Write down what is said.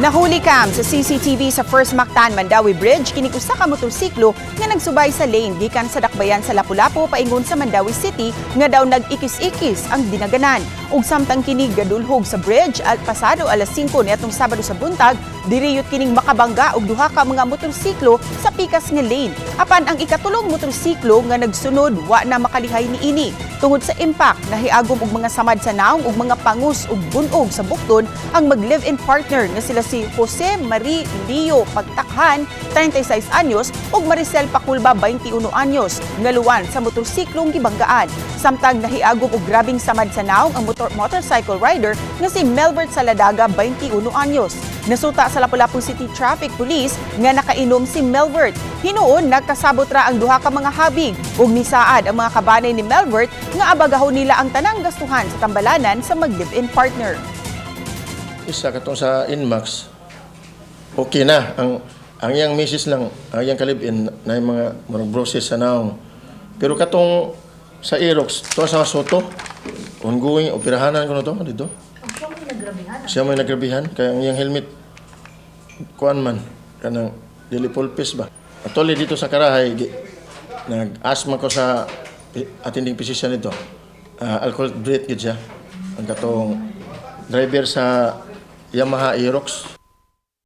Nahuli cam sa CCTV sa First Mactan Mandaue Bridge kini usa ka motorsiklo nga nagsubay sa lane gikan sa dakbayan sa Lapu-Lapu paingon sa Mandaue City nga daw nag-ikis-ikis ang dinaganan. Ug samtang kini gadulhog sa bridge at pasado alas 5 niadtong Sabado sa buntag, diriyot kining makabangga og duha ka mga motorsiklo sa pikas nga lane. Apan ang ikatulong motorsiklo nga nagsunod, wa na makalihay niini. Tungod sa impact, nahiagom og mga samad sa naong ug mga pangus ug bunog sa bukton ang mag-live-in partner nga sila si Jose Marie Leo Pagtakhan, 36 anyos, ug Maricel Paculba, 21 anyos, nga luwan sa motorsiklong gibanggaan. Samtang nahiagom og grabeng samad sa naong ang motorcycle rider nga si Melbert Saladaga, 21 anyos. Nasuta sa Lapu-Lapu City Traffic Police nga nakainom si Melbert. Hinuon nagkasabot ra ang duha ka mga habig ug nisaad ang mga kabanay ni Melbert nga abagahon nila ang tanang gastuhan sa tambalanan sa mag-live-in partner. Isa katong sa Nmax, okay na. Ang iyang misis lang, ang iyang ka-live-in, na yung mga murag bruises sa naong. Pero katong sa Aerox, to sa Soto, ongoing, operahanan ko na to, dito. Ang siya may nagrabihan. Siya may nagrabihan, kaya ang iyang helmet, kuan man, kanang dili pulpis ba. Actually, dito sa Karahay, nag-asthma ko sa attending physician nito. Alcohol breath gid siya. Ang katong driver sa Yamaha Aerox.